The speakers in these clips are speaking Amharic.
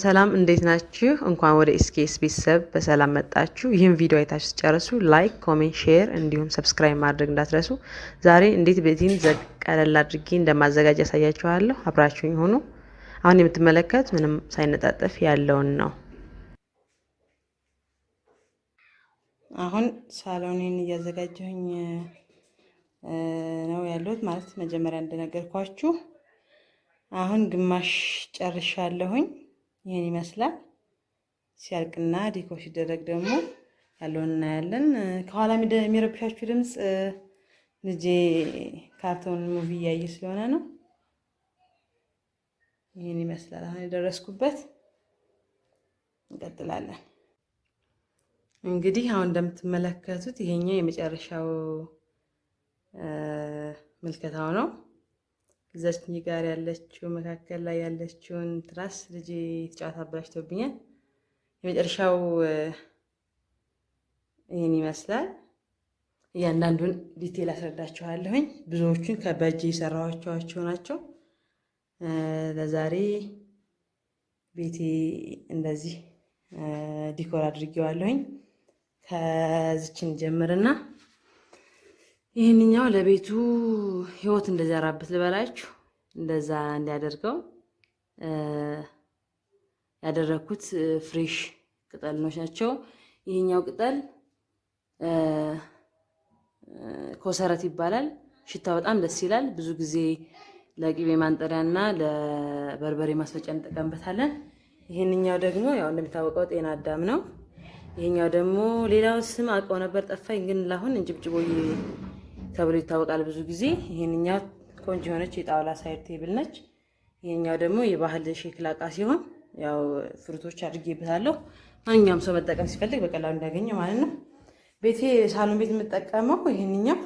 ሰላም እንዴት ናችሁ? እንኳን ወደ ኤስኬኤስ ቤተሰብ በሰላም መጣችሁ። ይህን ቪዲዮ አይታችሁ ስትጨርሱ like፣ comment፣ share እንዲሁም subscribe ማድረግ እንዳትረሱ። ዛሬ እንዴት ቤቴን ቀለል አድርጌ እንደማዘጋጅ ያሳያችኋለሁ። አብራችሁኝ ሁኑ። አሁን የምትመለከቱት ምንም ሳይነጣጠፍ ያለውን ነው። አሁን ሳሎኔን እያዘጋጀሁኝ ነው ያለሁት። ማለት መጀመሪያ እንደነገርኳችሁ አሁን ግማሽ ጨርሻለሁኝ። ይህን ይመስላል። ሲያልቅና decor ሲደረግ ደግሞ ያለውን እናያለን። ከኋላ የሚረብሻችሁ ድምፅ ልጄ cartoon movie እያየ ስለሆነ ነው። ይህን ይመስላል አሁን የደረስኩበት። እንቀጥላለን። እንግዲህ አሁን እንደምትመለከቱት ይሄኛው የመጨረሻው ምልከታው ነው። እዛች ጋር ያለችው መካከል ላይ ያለችውን ትራስ ልጄ የተጫወታ አበላሽቶብኛል። የመጨረሻው ይህን ይመስላል። እያንዳንዱን detail አስረዳችኋለሁኝ። ብዙዎቹን ከበእጄ የሰራኋቸው ናቸው። ለዛሬ ቤቴ እንደዚህ decor አድርጌዋለሁኝ። ከዚችን ጀምርና ይህንኛው ለቤቱ ህይወት እንደዘራበት ልበላችሁ፣ እንደዛ እንዲያደርገው ያደረግኩት fresh ቅጠሎች ናቸው። ይህኛው ቅጠል ኮሰረት ይባላል። ሽታው በጣም ደስ ይላል። ብዙ ጊዜ ለቅቤ ማንጠሪያና ለበርበሬ ማስፈጫ እንጠቀምበታለን። ይህንኛው ደግሞ ያው እንደሚታወቀው ጤና አዳም ነው። ይሄኛው ደግሞ ሌላው ስም አውቀው ነበር ጠፋኝ፣ ግን ለአሁን እንጭብጭቦዬ ተብሎ ይታወቃል ብዙ ጊዜ። ይሄንኛው ቆንጆ የሆነች የጣውላ side table ነች። ይሄኛው ደግሞ የባህል ሸክላ እቃ ሲሆን ያው fruit ኦች አድርጌበታለሁ። ማንኛውም ሰው መጠቀም ሲፈልግ በቀላሉ እንዲያገኘው ማለት ነው። ቤቴ ሳሎን ቤት የምጠቀመው ይሄንኛው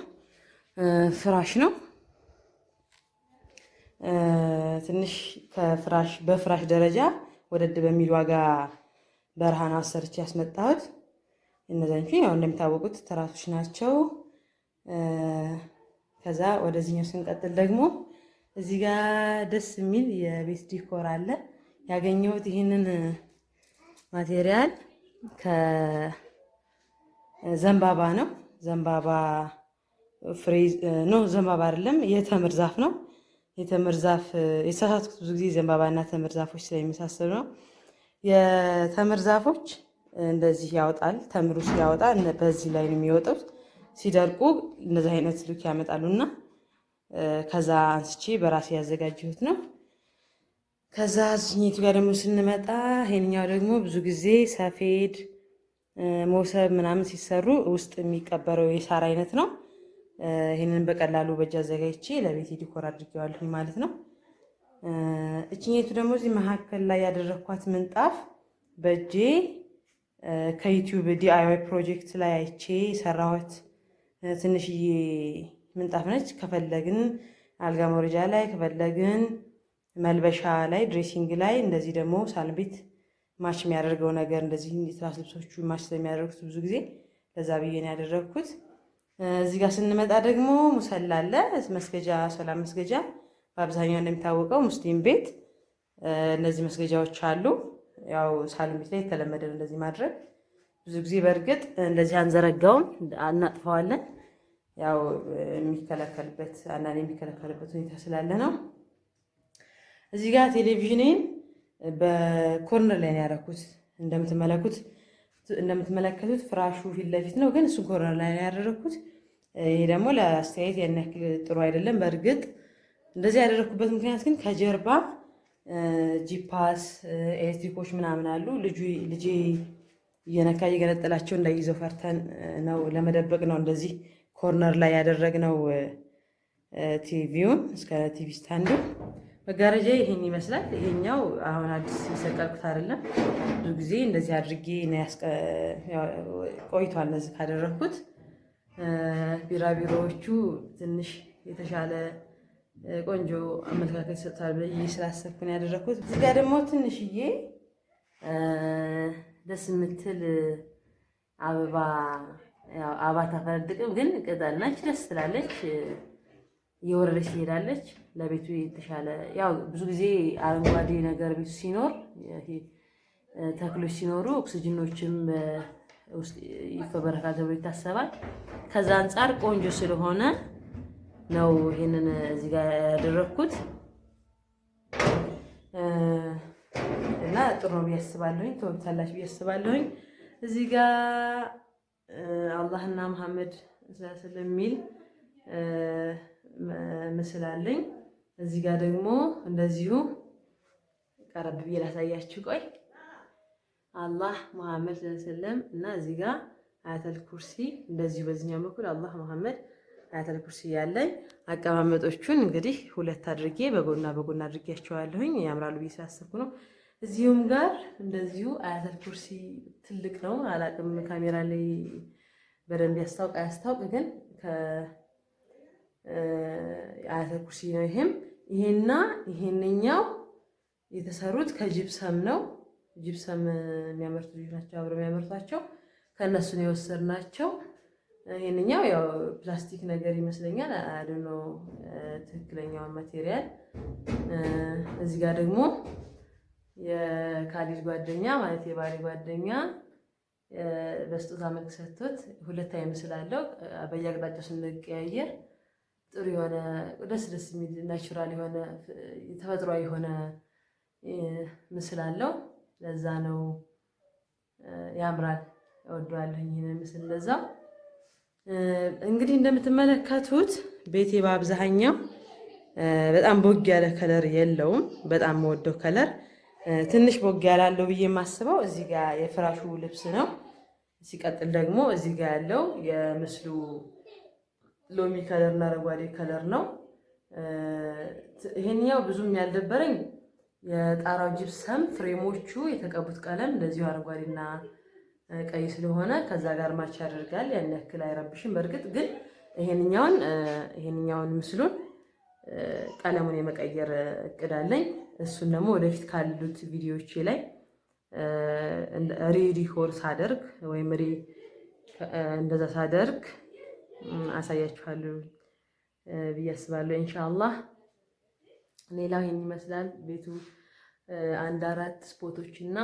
ፍራሽ ነው። ትንሽ ከፍራሽ በፍራሽ ደረጃ ወደድ በሚል ዋጋ በረሃን አሰርቼ ያስመጣሁት። እነዛኞቹ ያው እንደሚታወቁት ትራሶች ናቸው። ከዛ ወደዚህኛው ስንቀጥል ደግሞ እዚህ ጋር ደስ የሚል የቤት decor አለ። ያገኘሁት ይህንን material ከዘንባባ ነው። ዘንባባ ፍሬ ነው፣ ዘንባባ አይደለም፣ የተምር ዛፍ ነው። የተምር ዛፍ የተሳሳትኩት ብዙ ጊዜ ዘንባባ እና ተምር ዛፎች ስለሚመሳሰሉ ነው። የተምር ዛፎች እንደዚህ ያወጣል። ተምሩ ሲያወጣ በዚህ ላይ ነው የሚወጡት። ሲደርቁ እንደዚህ አይነት look ያመጣሉና ከዛ አንስቼ በራሴ ያዘጋጀሁት ነው። ከዛ እዚህኛቱ ጋር ደግሞ ስንመጣ ይሄኛው ደግሞ ብዙ ጊዜ ሰፌድ፣ ሞሰብ ምናምን ሲሰሩ ውስጥ የሚቀበረው የሳር አይነት ነው። ይህንን በቀላሉ በእጅ አዘጋጅቼ ለቤቴ decor አድርጌዋለሁ ማለት ነው። እችኛቱ ደግሞ እዚህ መካከል ላይ ያደረግኳት ምንጣፍ በእጄ ከዩቲዩብ DIY project ላይ አይቼ የሰራኋት ትንሽዬ ምንጣፍ ነች። ከፈለግን አልጋ መውረጃ ላይ፣ ከፈለግን መልበሻ ላይ፣ dressing ላይ፣ እንደዚህ ደግሞ ሳሎን ቤት match የሚያደርገው ነገር እንደዚህ ትራስ ልብሶቹ match ስለሚያደርጉት ብዙ ጊዜ ለዛ ብዬ ነው ያደረግኩት። እዚህ ጋር ስንመጣ ደግሞ ሙሰላ አለ፣ መስገጃ፣ ሰላም መስገጃ። በአብዛኛው እንደሚታወቀው ሙስሊም ቤት እነዚህ መስገጃዎች አሉ። ያው ሳሎን ቤት ላይ የተለመደ ነው እንደዚህ ማድረግ። ብዙ ጊዜ በእርግጥ እንደዚህ አንዘረጋውም፣ እናጥፈዋለን። ያው የሚከለከልበት አንዳንድ የሚከለከልበት ሁኔታ ስላለ ነው። እዚህ ጋር ቴሌቪዥኔን በ corner ላይ ነው ያደረኩት። እንደምትመለከቱት ፍራሹ ፊት ለፊት ነው፣ ግን እሱን corner ላይ ነው ያደረኩት። ይሄ ደግሞ ለአስተያየት ያን ያክል ጥሩ አይደለም። በእርግጥ እንደዚህ ያደረኩበት ምክንያት ግን ከጀርባ ጂፓስ ኤሌክትሪኮች ምናምን አሉ። ልጄ እየነካ እየገነጠላቸው እንዳይዘው ፈርተን ነው፣ ለመደበቅ ነው እንደዚህ corner ላይ ያደረግነው ቲቪውን እስከ TV stand ኡ። መጋረጃ ይሄን ይመስላል። ይሄኛው አሁን አዲስ የሰቀልኩት አይደለም። ብዙ ጊዜ እንደዚህ አድርጌ ቆይቷል። እንደዚህ ካደረግኩት ቢራቢሮዎቹ ትንሽ የተሻለ ቆንጆ አመለካከት ይሰጡታል ብዬ ስላሰብኩ ነው ያደረግኩት። እዚህ ጋር ደግሞ ትንሽዬ ደስ የምትል አበባ አበባ ታፈነድቅም፣ ግን ቅጠል ነች። ደስ ትላለች። እየወረደች ትሄዳለች። ለቤቱ የተሻለ ያው ብዙ ጊዜ አረንጓዴ ነገር ቤቱ ሲኖር ተክሎች ሲኖሩ ኦክሲጅኖችም ውስጥ ይፈበረካል ተብሎ ይታሰባል። ከዛ አንጻር ቆንጆ ስለሆነ ነው ይሄንን እዚህ ጋር ያደረግኩት እና ጥሩ ነው ብዬ አስባለሁኝ። ትወዱታላችሁ ብዬ አስባለሁኝ። እዚህ ጋር አላህና መሐመድ ስለሚል ምስል አለኝ። እዚህ ጋር ደግሞ እንደዚሁ ቀረብ ብዬ ላሳያችሁ። ቆይ፣ አላህ፣ መሐመድ ሰለም እና እዚህ ጋር አያተል ኩርሲ፣ እንደዚሁ በዚህኛው በኩል አላህ፣ መሐመድ፣ አያተል ኩርሲ ያለኝ። አቀማመጦቹን እንግዲህ ሁለት አድርጌ በጎንና በጎን አድርጌያቸዋለሁኝ። ያምራሉ ብዬ ስላሰብኩ ነው። እዚሁም ጋር እንደዚሁ አያተል ኩርሲ ትልቅ ነው። አላቅም ካሜራ ላይ በደንብ ያስታውቅ አያስታውቅ፣ ግን አያተል ኩርሲ ነው። ይሄም ይሄና ይሄንኛው የተሰሩት ከጂፕሰም ነው። ጂፕሰም የሚያመርቱ ልጆች ናቸው አብረው የሚያመርቷቸው፣ ከእነሱ ነው የወሰድናቸው። ይሄንኛው ያው ፕላስቲክ ነገር ይመስለኛል። I don't know ትክክለኛውን material። እዚህ ጋር ደግሞ የካሊድ ጓደኛ፣ ማለት የባሌ ጓደኛ፣ በስጦታ መልክ ሰጥቶት ሁለት አይን ምስል አለው። በየአቅጣጫው ስንቀያየር ጥሩ የሆነ ደስ ደስ የሚል natural የሆነ፣ ተፈጥሯዊ የሆነ ምስል አለው። ለዛ ነው ያምራል፣ እወደዋለሁ ይህንን ምስል። ለዛው እንግዲህ እንደምትመለከቱት ቤቴ በአብዛኛው በጣም ቦግ ያለ color የለውም። በጣም የምወደው color ትንሽ ቦግ ያላለው ብዬ የማስበው እዚህ ጋር የፍራሹ ልብስ ነው። ሲቀጥል ደግሞ እዚህ ጋር ያለው የምስሉ ሎሚ color እና አረንጓዴ color ነው። ይሄኛው ብዙም ያልደበረኝ የጣራው ጂፕሰም frame ኦቹ የተቀቡት ቀለም እንደዚሁ አረንጓዴና ቀይ ስለሆነ ከዛ ጋር match ያደርጋል። ያን ያክል አይረብሽም። በእርግጥ ግን ይሄንኛውን ምስሉን ቀለሙን የመቀየር እቅድ አለኝ። እሱን ደግሞ ወደፊት ካሉት ቪዲዮዎቼ ላይ redecor ሳደርግ ወይም እንደዛ ሳደርግ አሳያችኋለሁ ብዬ አስባለሁ ኢንሻአላህ። ሌላው ይሄን ይመስላል ቤቱ። አንድ አራት spot ኦች እና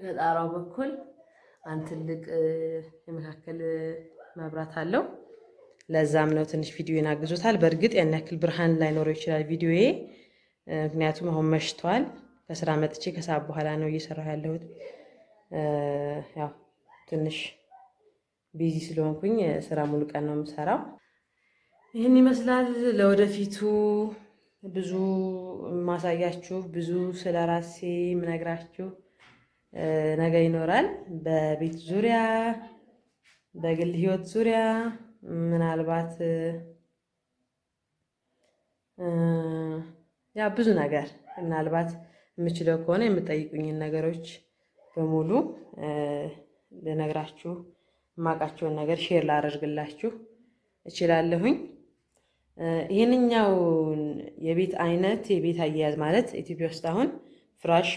ከጣራው በኩል አንድ ትልቅ የመካከል መብራት አለው። ለዛም ነው ትንሽ ቪዲዮ አግዞታል። በእርግጥ ያን ያክል ብርሃን ላይኖረው ይችላል ቪዲዮዬ፣ ምክንያቱም አሁን መሽቷል። ከስራ መጥቼ ከሰዓት በኋላ ነው እየሰራሁ ያለሁት። ያው ትንሽ busy ስለሆንኩኝ ስራ ሙሉ ቀን ነው የምሰራው። ይህን ይመስላል። ለወደፊቱ ብዙ ማሳያችሁ፣ ብዙ ስለ ራሴ የምነግራችሁ ነገር ይኖራል። በቤት ዙሪያ፣ በግል ህይወት ዙሪያ፣ ምናልባት ያ ብዙ ነገር፣ ምናልባት የምችለው ከሆነ የምጠይቁኝን ነገሮች በሙሉ ልነግራችሁ፣ የማውቃቸውን ነገር share ላደርግላችሁ እችላለሁኝ። ይህንኛውን የቤት አይነት፣ የቤት አያያዝ ማለት ኢትዮጵያ ውስጥ አሁን ፍራሽ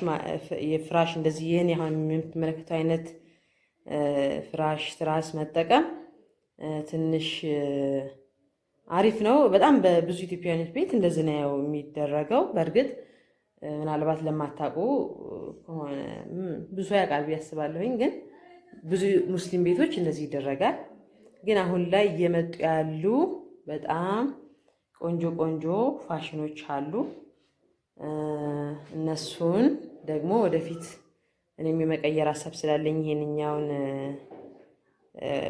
የፍራሽ እንደዚህ ይህን አሁን የምትመለከተው አይነት ፍራሽ ትራስ መጠቀም ትንሽ አሪፍ ነው። በጣም በብዙ ኢትዮጵያውያኖች ቤት እንደዚህ ነው የሚደረገው። በእርግጥ ምናልባት ለማታውቁ ከሆነ፣ ብዙ ያውቃል ብዬ አስባለሁኝ። ግን ብዙ ሙስሊም ቤቶች እንደዚህ ይደረጋል። ግን አሁን ላይ እየመጡ ያሉ በጣም ቆንጆ ቆንጆ ፋሽኖች አሉ። እነሱን ደግሞ ወደፊት እኔም የመቀየር ሀሳብ ስላለኝ ይሄንኛውን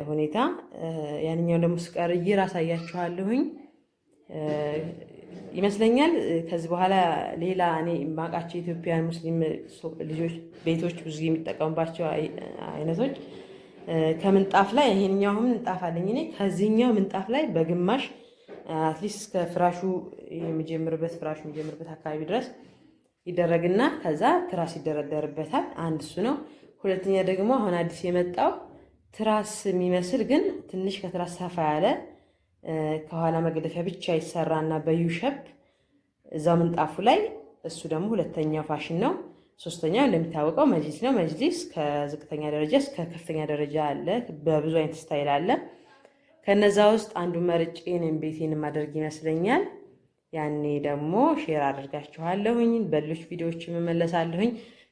ሁኔታ፣ ያንኛውን ደግሞ ስቀይር አሳያችኋለሁኝ ይመስለኛል። ከዚህ በኋላ ሌላ እኔ የማውቃቸው የኢትዮጵያን ሙስሊም ልጆች ቤቶች ብዙ የሚጠቀሙባቸው አይነቶች ከምንጣፍ ላይ፣ ይሄንኛው ምንጣፍ አለኝ እኔ፣ ከዚህኛው ምንጣፍ ላይ በግማሽ at least እስከ ፍራሹ የሚጀምርበት አካባቢ ድረስ ይደረግና ከዛ ትራስ ይደረደርበታል። አንድ እሱ ነው። ሁለተኛ ደግሞ አሁን አዲስ የመጣው ትራስ የሚመስል ግን ትንሽ ከትራስ ሰፋ ያለ ከኋላ መገደፊያ ብቻ ይሰራና በ U shape እዛው ምንጣፉ ላይ፣ እሱ ደግሞ ሁለተኛው ፋሽን ነው። ሶስተኛው እንደሚታወቀው መጅሊስ ነው። መጅሊስ ከዝቅተኛ ደረጃ እስከ ከፍተኛ ደረጃ አለ። በብዙ አይነት style አለ። ከነዛ ውስጥ አንዱ መርጬ እኔም ቤቴን ማደርግ ይመስለኛል። ያኔ ደግሞ share አድርጋችኋለሁኝ። በሌሎች ቪዲዮዎች እመለሳለሁኝ።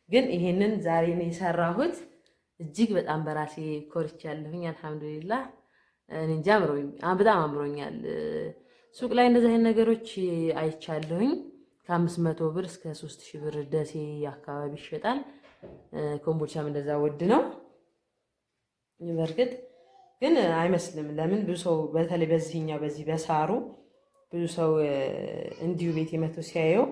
ግን ይሄንን ዛሬ ነው የሰራሁት። እጅግ በጣም በራሴ ኮርቻለሁኝ። አልሐምዱሊላህ እኔ እንጃ በጣም አምሮኛል። ሱቅ ላይ እንደዚህ አይነት ነገሮች አይቻለሁኝ። ከ500 ብር እስከ 3000 ብር ደሴ አካባቢ ይሸጣል። ኮምቦልቻም እንደዛ ውድ ነው። በእርግጥ ግን አይመስልም። ለምን ብዙ ሰው በተለይ በዚህኛው በዚህ በሳሩ ብዙ ሰው እንዲሁ ቤት መቶ ሲያየው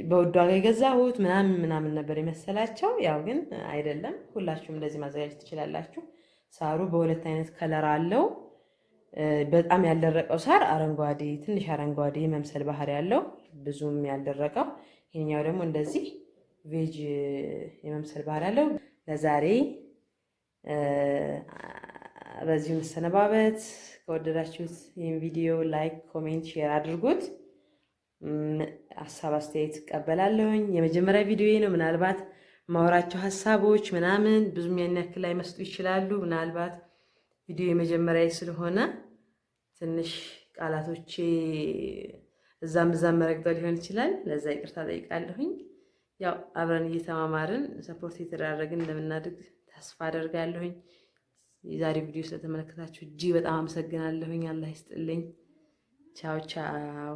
በውድ ዋጋ የገዛሁት ምናምን ምናምን ነበር የመሰላቸው። ያው ግን አይደለም። ሁላችሁም እንደዚህ ማዘጋጀት ትችላላችሁ። ሳሩ በሁለት አይነት color አለው። በጣም ያልደረቀው ሳር አረንጓዴ፣ ትንሽ አረንጓዴ የመምሰል ባህሪ ያለው ብዙም ያልደረቀው፣ ይሄኛው ደግሞ እንደዚህ beige የመምሰል ባህሪ ያለው። ለዛሬ በዚሁ እንሰነባበት። ከወደዳችሁት ይህን ቪዲዮ like፣ comment፣ share አድርጉት። ሀሳብ አስተያየት እቀበላለሁኝ። የመጀመሪያ ቪዲዮ ነው። ምናልባት ማወራቸው ሀሳቦች ምናምን ብዙም ያን ያክል ላይመስጡ ይችላሉ። ምናልባት ቪዲዮ የመጀመሪያ ስለሆነ ትንሽ ቃላቶቼ እዛም እዛም መረግጠው ሊሆን ይችላል። ለዛ ይቅርታ ጠይቃለሁኝ። ያው አብረን እየተማማርን support እየተደራረግን እንደምናድግ ተስፋ አደርጋለሁኝ። የዛሬ ቪዲዮ ስለተመለከታችሁ እጅግ በጣም አመሰግናለሁኝ። አላህ ይስጥልኝ። ቻው ቻው።